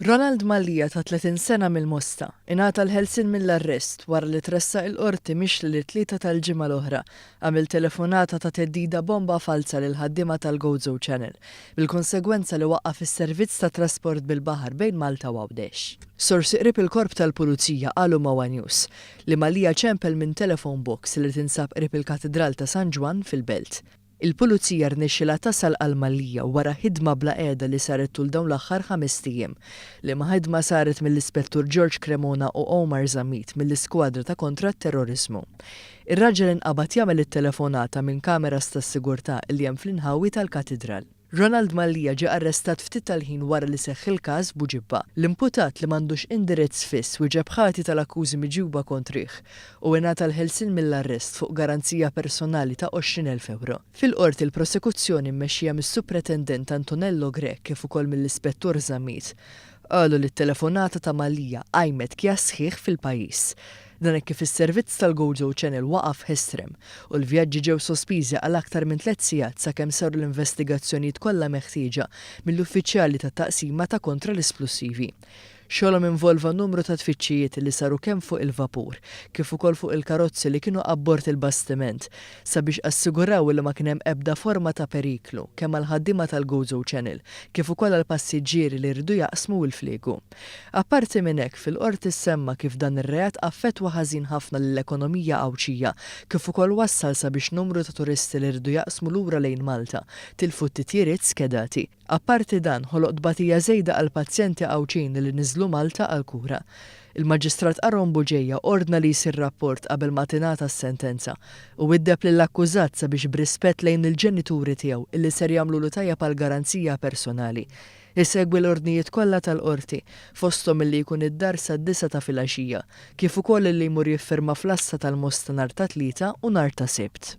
Ronald Mallia ta' 30 sena mill-Mosta, ingħata l-ħelsien mill-arrest wara li tressaq il-Qorti mixli li t-Tlieta tal-ġimgħa l-oħra għamel telefonata ta' theddida bomba falza lill-ħaddiema tal-Gozo Channel, bil-konsegwenza li waqqaf is-servizz ta' trasport bil-baħar bejn Malta u Għawdex. Sorsi qrib il-Korp tal-Pulizija qalu ma' one News li Mallia ċempel minn telephone box li tinsab qrib il-Katidral ta' San Ġwann fil-Belt. Il-Pulizija rnexxilha tasal għal Mallia wara ħidma bla qiegħda li saret tul dawn l-aħħar ħamest ijiem, liema ħidma saret mill-Ispettur George Cremona u Omar Zammit mill-Iskwadra ta' Kontra t-Terroriżmu. Ir-raġel inqabad jagħmel it-telefonata minn kameras tas-sigurtà li hemm fl-inħawi tal-Katidral. Ronald Mallia ġie arrestat ftit tal-ħin wara li seħħ il-każ f'Buġibba. L-imputat li m'għandux indirizz fiss wieġeb ħati tal-akkużi miġjuba kontrih u ingħata l-ħelsien mill-arrest fuq garanzija personali ta' 20,000 ewro. Fil-Qorti l-prosekuzzjoni mmexxija mis-Supretendent Antonello Grech kif ukoll mill-Ispettur Zammit qalu li t-telefonata ta' Mallia qajmet kjass sħiħ fil-pajjiż. Dan hekk kif is-servizz tal-Gozo Channel waqaf ħesrem u l-vjaġġi ġew sospiżi għal aktar minn tliet sigħat sakemm saru l-investigazzjonijiet kollha meħtieġa mill-uffiċjali tat-Taqsima ta' Kontra l-Isplussivi. Xogħolhom involva numru ta' tfittxijiet li saru kemm fuq il-vapur kif ukoll fuq il-karozzi li kienu abbord il-bastiment sabiex assiguraw li ma kien hemm ebda forma ta' periklu kemm għall-ħaddiema tal-Gozo Channel kif ukoll għall-passiġġieri li riedu jaqsmu l-fliegu. Apparti minn hekk, fil-Qorti ssemma kif dan ir-reat affettwa ħażin ħafna lill-ekonomija Għawdxija kif ukoll wassal sabiex numru ta' turisti li riedu jaqsmu lura lejn Malta tilfu t-titjiriet skedati. Apparti dan, ħoloq tbatija żejda għall-pazjenti Għawdxin li niżlu Malta għall-kura. Il-Maġistrat Aaron Bugeja ordna li jsir rapport qabel ma tingħata s-sentenza u widdeb lill-akkużat sabiex b'rispett lejn il-ġenituri tiegħu illi ser jagħmlulu tajjeb għall-garanzija personali, isegwi l-ordnijiet kollha tal-Qorti, fosthom illi jkun id-dar sad-disgħa ta' filgħaxija, kif ukoll illi jmur jiffirma fl-għassa tal-Mosta nhar ta' Tlieta u nhar ta' Sibt.